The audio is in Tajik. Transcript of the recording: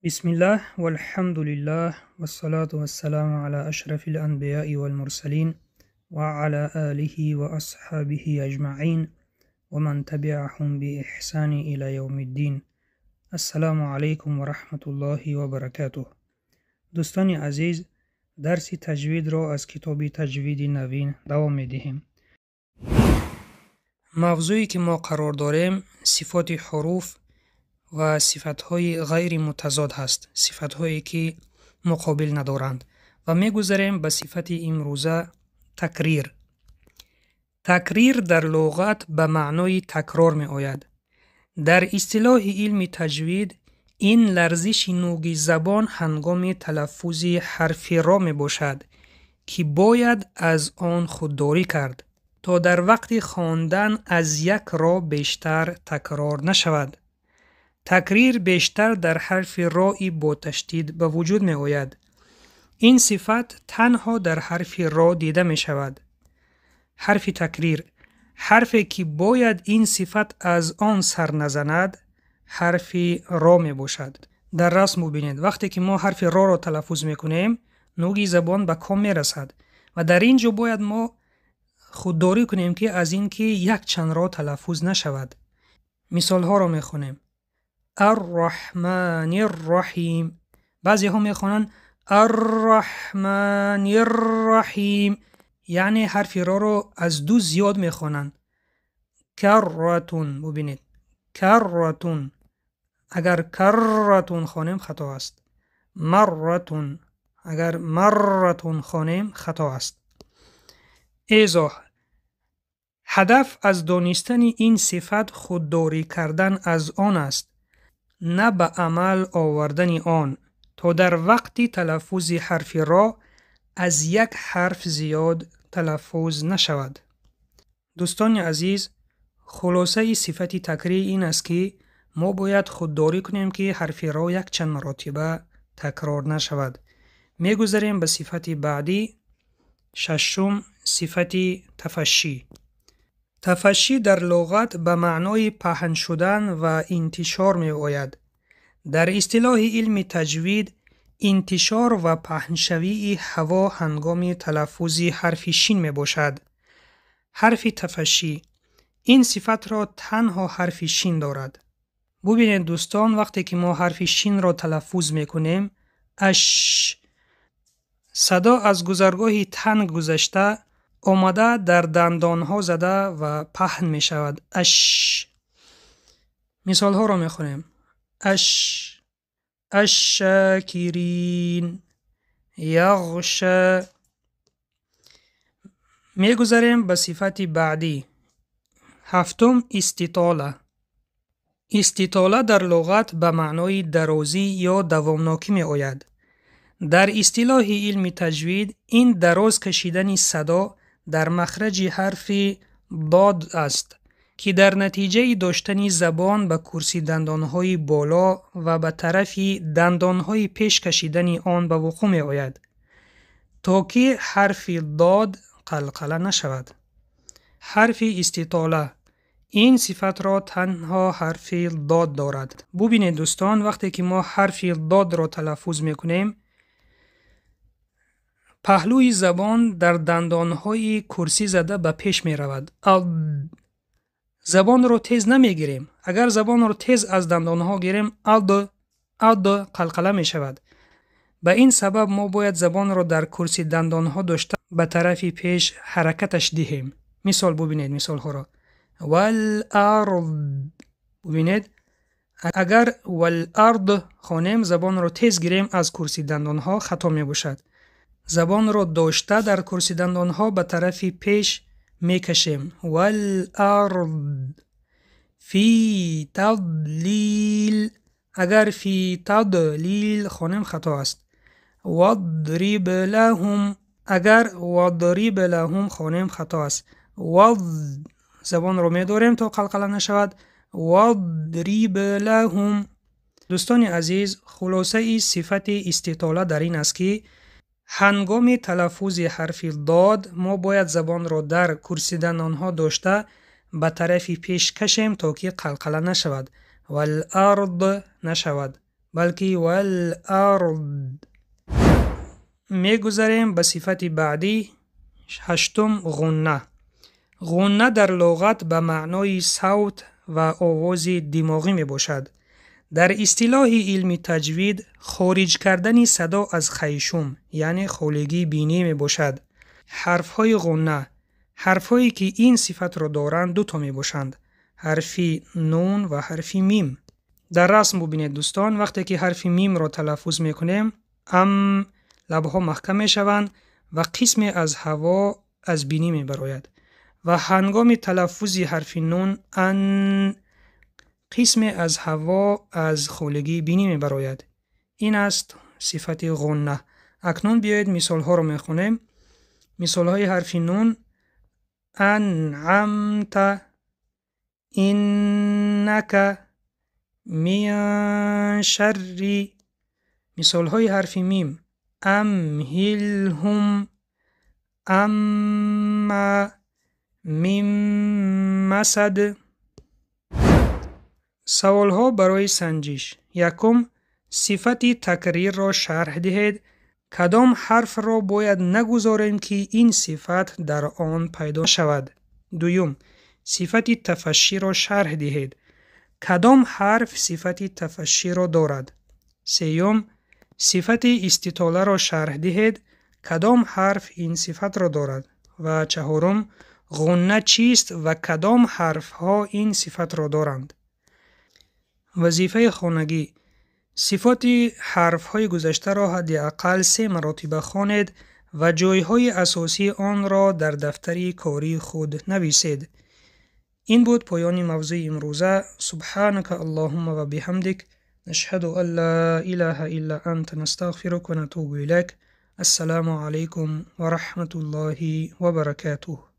Бисмиллаҳ, валҳамдулиллаҳ, вассалату вассаламу ала ашрафил анбияи вал мурсалин ва ала алиҳи ва асҳобиҳи аҷмаин ва ман табиаҳум биэҳсани ила явмиддин. Ассаламу алайкум ва раҳматуллоҳи ва баракатуҳ. Дӯстони азиз, дарси таҷвидро аз китоби Таҷвиди навин давом медиҳем. Мавзӯе ки мо қарор дорем, сифоти ҳуруф ва сифатҳои ғайри мутазод ҳаст, сифатҳое ки муқобил надоранд. Ва мегузарем ба сифати имрӯза такрир. Такрир дар луғат ба маънои такрор меояд. Дар истилоҳи илми таҷвид ин ларзиши нуги забон ҳангоми талаффузи ҳарфи ро мебошад, ки бояд аз он худдорӣ кард, то дар вақти хондан аз як ро бештар такрор нашавад. Такрир бештар дар ҳарфи рои бо ташдид ба вуҷуд меояд. Ин сифат танҳо дар ҳарфи ро дида мешавад. Ҳарфи такрир ҳарфе ки бояд ин сифат аз он сар назанад, ҳарфи ро мебошад. Дар расм бубинед, вақте ки мо ҳарфи роро талаффуз мекунем, нуги забон ба ком мерасад ва дар ин ҷо бояд мо худдорӣ кунем, ки аз ин ки якчанд ро талаффуз нашавад. Мисолҳоро мехонем. Арраҳманирраҳим. Баъзеҳо мехонанд арраҳманирраҳим, яъне ҳарфи роро аз ду зиёд мехонанд. Карратун, бубинед, карратун. Агар карратун хонем, хато аст. Марратун, агар марратун хонем, хато аст. Эзоҳ. Ҳадаф аз донистани ин сифат худдорӣ кардан аз он аст, на ба амал овардани он, то дар вақти талаффузи ҳарфи ро аз як ҳарф зиёд талаффуз нашавад. Дӯстони азиз, хулосаи сифати такрир ин аст, ки мо бояд худдорӣ кунем, ки ҳарфи ро якчанд маротиба такрор нашавад. Мегузарем ба сифати баъдӣ, шашум, сифати тафашшӣ. Тафашшӣ дар луғат ба маънои паҳн шудан ва интишор меояд. Дар истилоҳи илми таҷвид интишор ва паҳншавии ҳаво ҳангоми талаффузи ҳарфи шин мебошад. Ҳарфи тафашшӣ ин сифатро танҳо ҳарфи шин дорад. Бубинед дӯстон, вақте ки мо ҳарфи шинро талаффуз мекунем, аш, садо аз гузаргоҳи танг гузашта омада дар дандонҳо зада ва паҳн мешавад. Аш. Мисолҳоро мехонем. Аш, ашшакирин, яғша. Мегузарем ба сифати баъдӣ. Ҳафтум, иститола. Иститола дар луғат ба маънои дарозӣ ё давомнокӣ меояд. Дар истилоҳи илми таҷвид ин дароз кашидани садо дар махраҷи ҳарфи дод аст, ки дар натиҷаи доштани забон ба курси дандонҳои боло ва ба тарафи дандонҳои пеш кашидани он ба вуқӯъ меояд, то ки ҳарфи дод қалқала нашавад. Ҳарфи иститола ин сифатро танҳо ҳарфи дод дорад. Бубинед дӯстон, вақте ки мо ҳарфи додро талаффуз мекунем, паҳлӯи забон дар дандонҳои курсӣ зада ба пеш меравад. Ад. Забонро тез намегирем. Агар забонро тез аз дандонҳо гирем, ад, ад қалқала мешавад. Ба ин сабаб мо бояд забонро дар курси дандонҳо дошта ба тарафи пеш ҳаракаташ диҳем. Мисол бубинед мисолҳоро. Вал-ард. Бубинед, агар вал-ард хонем, забонро тез гирем аз курси дандонҳо, хато мебошад. Забонро дошта дар курси дандонҳо ба тарафи пеш мекашем. Вал-ард. Фи тадлил. Агар фи тадлил хонем, хато аст. Вадриб лаҳум. Агар вадриб лаҳум хонем, хато аст. Вад, забонро медорем то қалқала нашавад. Вадриб лаҳум. Дӯстони азиз, хулосаи сифати иститола дар ин аст, ки ҳангоми талаффузи ҳарфи дод мо бояд забонро дар курси дандонҳо дошта ба тарафи пеш кашем, то ки қалқала нашавад. Вал-ард нашавад. балки вал-ард. Мегузарем ба сифати баъдӣ, ҳаштум ғунна. Ғунна дар луғат ба маънои савт ва овози димоғӣ мебошад. Дар истилоҳи илми таҷвид хориҷ кардани садо аз хайшум, яъне холигии бинӣ мебошад. Ҳарфҳои ғунна. Ҳарфҳое ки ин сифатро доранд дуто мебошанд: ҳарфи нун ва ҳарфи мим. Дар расм бубинед дӯстон, вақте ки ҳарфи мимро талаффуз мекунем, ам лабҳо маҳкам мешаванд ва қисме аз ҳаво аз бинӣ мебарояд. Ва ҳангоми талаффузи ҳарфи нун ан қисме аз ҳаво аз холигии бинӣ мебарояд. Ин аст сифати ғунна. Акнун биёед мисолҳоро мехонем. Мисолҳои ҳарфи нун: анъамта, иннака, мин шарри. Мисолҳои ҳарфи мим: амҳилҳум, амма, мин масад. Саволҳо барои санҷиш. Якум, сифати такрирро шарҳ диҳед. Кадом ҳарфро бояд нагузорем, ки ин сифат дар он пайдо шавад? Дуюм, сифати тафашширо шарҳ диҳед. Кадом ҳарф сифати тафашширо дорад? Сеюм, сифати иститоларо шарҳ диҳед. Кадом ҳарф ин сифатро дорад? Ва чаҳорум, ғунна чист ва кадом ҳарфҳо ин сифатро доранд? Вазифаи хонагӣ. Сифоти ҳарфҳои гузаштаро ҳадди ақал 3 маротиба хонед ва ҷойҳои асосии онро дар дафтари кории худ нависед. Ин буд поёни мавзӯи имрӯза. Субҳанака Аллоҳумма ва биҳамдик, нашҳаду ан ла илаҳа илла анта, настағфирука ва натубу илайк. Ассалому алайкум ва раҳматуллоҳи ва баракатуҳ.